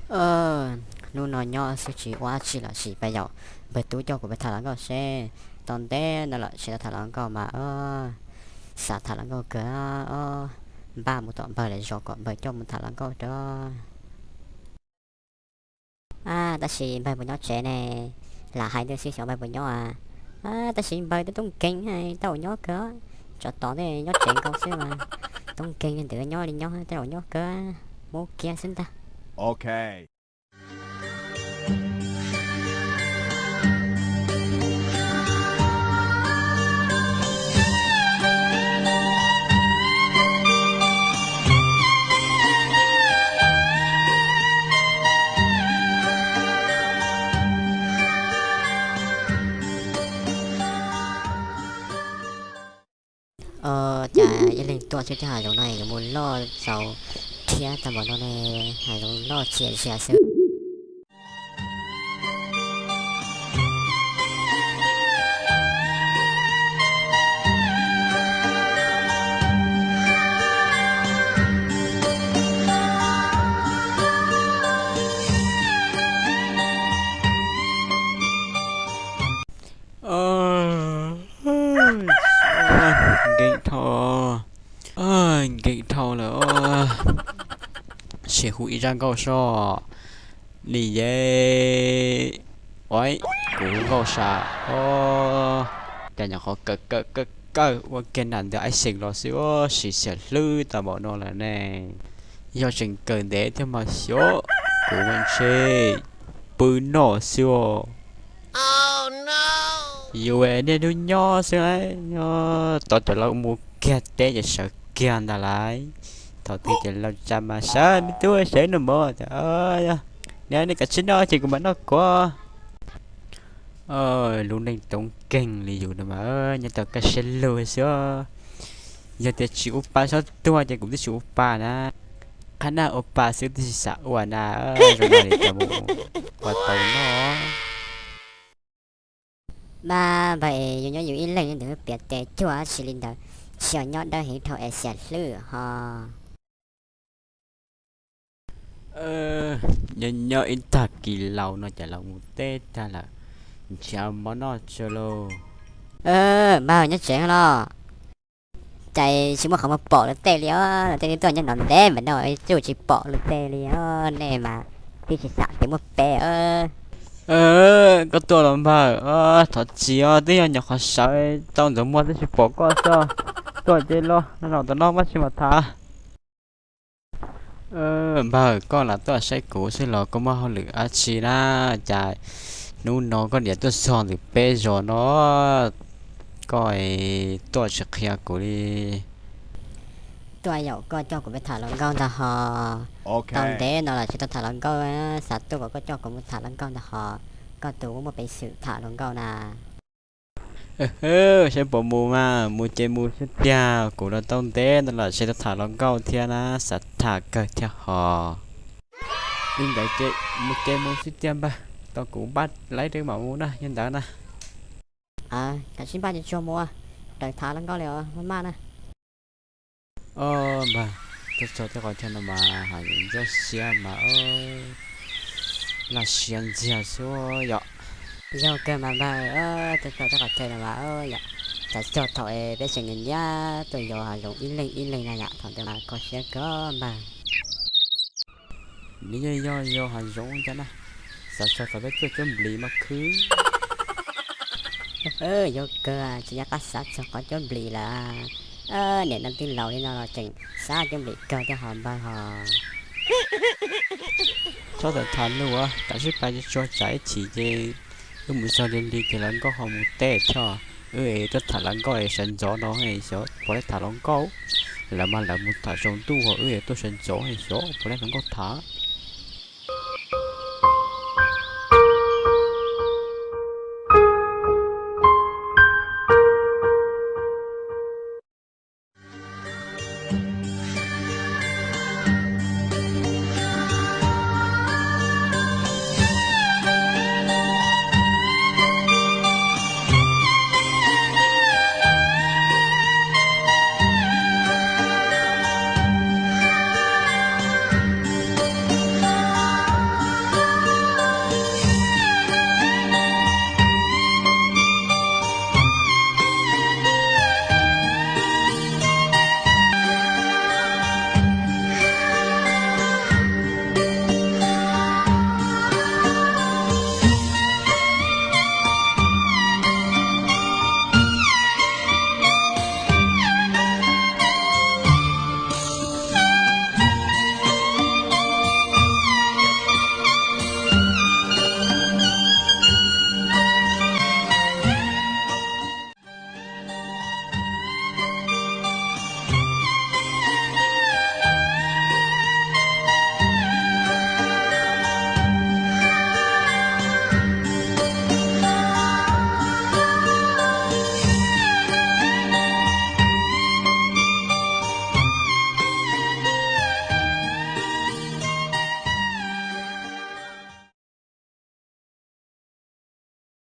Hnub no nyob xwb tsis ua dab tsi los sis pab yaum npawg tub coj kuv pab tham hluas nkauj seb. Tau ntev no lawm tsis tau tham hluas nkauj mas xav tham hluas nkauj kawg. Npaj mus tom npawg lawv zos kom npawg coj mus tham hluas nkauj rau. Tab sis npawg puas nyob tsev ne? Lam hais ntawd xwb xyov npawg puas nyob a. Tab sis npawg twb tub nkeeg, tau nyob kawg. Tsov tom ntej nyob tsev nkaus xwb mas. Tub nkeeg ntawd nyob li nyob, tej zaum nyob kawg. Muab kiag xwb ntag. Cas ib leeg tuaj xwb thiab, hav zoov no yuav mus loj txaus thiab tag npaum no ne, hav zoov loj txias zias xwb. Nkeeg dhau, nkeeg dhau lawm. Sim hu ib zaj nkauj soj li ye. Ua, kuv hu nkauj saj os. Cas nyuam qhuav kawm kawm kawm kawm ua kiag nram ntawd ib xeem los xwb, sim xiam hlwb tau npaum no lawm ne. Yog tseem kawm ntev thiab mas xyov kuv mas ntshe pw noj xwb os. Yus niaj hnub nyob xwb, tau cov laus mus kiag teb ces sawv kiag ntag lauj. Thaum twg ces laus tsa mas sawv me tub sawv noj mov tias, niam, nej kav tsij noj ces kuv mam noj kuv. Lub neej tub nkeeg li yus no mas nyob tau kaj siab lug xwb. Yog tias tsis ua pa sab tuag ces kuv twb tsis ua pa na. Qhab naj ua pa xwb twb tsis xav ua na. Zoo no li cas mus ua tau noj. Mas npawg es yus nyob yus ib leeg ntawd piav tes cuag dab tsi li ntawd, tsis yog nyob dawb heev dhau es xiam hlwb ho. Nyob nyob ib tag kis laus no cas los mus teb tag lawm, nrhiav mov noj tso lauj. Npawg nyob tsev los? Cas tsis muaj qhov muag pom luag tej li os, luag tej twb tuaj nyob no ntev npaum no tsuas tsis pom luag tej li os, nej mas twb tsis xam tias muaj peb. Koj tuaj los npawg? Thov txim os, twb yog nyuam qhuav sawv tau ntxuav muag twb tsis pom koj xwb. Tuaj ces los, no tom no mas tsis mam tham. Npawg, koj lam tuaj saib kuv xwb los koj muaj hauj lwm dab tsi na? Cas hnub no koj niam tuaj txog ntawm peb zos no, koj tuaj tsis qhia kuv li? Tuaj yaum koj coj kuv peb tham hluas nkauj ntag ho. Tau ntev no los tsis tau tham hluas nkauj, xav tuaj kom koj coj kuv mus tham hluas nkauj ntag ho. Koj tus muaj peev xwm tham hluas nkauj na. Saib puas mus mas, mus ces mus xwb tiag, kuv los tau ntev no los tsis tau tham hluas nkauj thiab na, xav tham kawg thiab ho. Li ntawd ces mus ces mus xwb tiag npawg, tau kuv npaj laib rau mam mus na, yog ntawd na. Kav tsij npaj tsuag tsuag mus, raws tham hluas nkauj li os, maj maj na. Npawg, tuaj txog tej qhov chaw no mas hais ntxuaj siab mas laj siab ntxiag xwb yom. Yog kawg mas npawg, tuaj txog tej qhov chaw no mas yom, xav txog thaum peb tseem niaj niaj tuaj yos hav zoov ib leeg ib leeg na yom, thaum ntawd mas kho siab kawg npawg. Nws yeej yog yos hav zoov cas na, xav txog thaum peb tuaj cuab nplis mas khwv. Yog kawg, tsis nco qab xav txog qhov cuab nplis lawm. Niam no twb laus li no los tseem xav cuab nplis kawg thiab ho npawg ho. Txhob tham tham lus, kav tsij pais tsuag tsam ib chim ces wb mus txog lig lig ces hluas nkauj ho mus teb thiab. Wb es tuaj tham hluas nkauj es sawv ntxov no xyov puas laib tham hluas nkauj. Lawv mas lawv mus tham tsaus ntuj ho wb es tuaj sawv ntxov xyov puas laib hluas nkauj tham.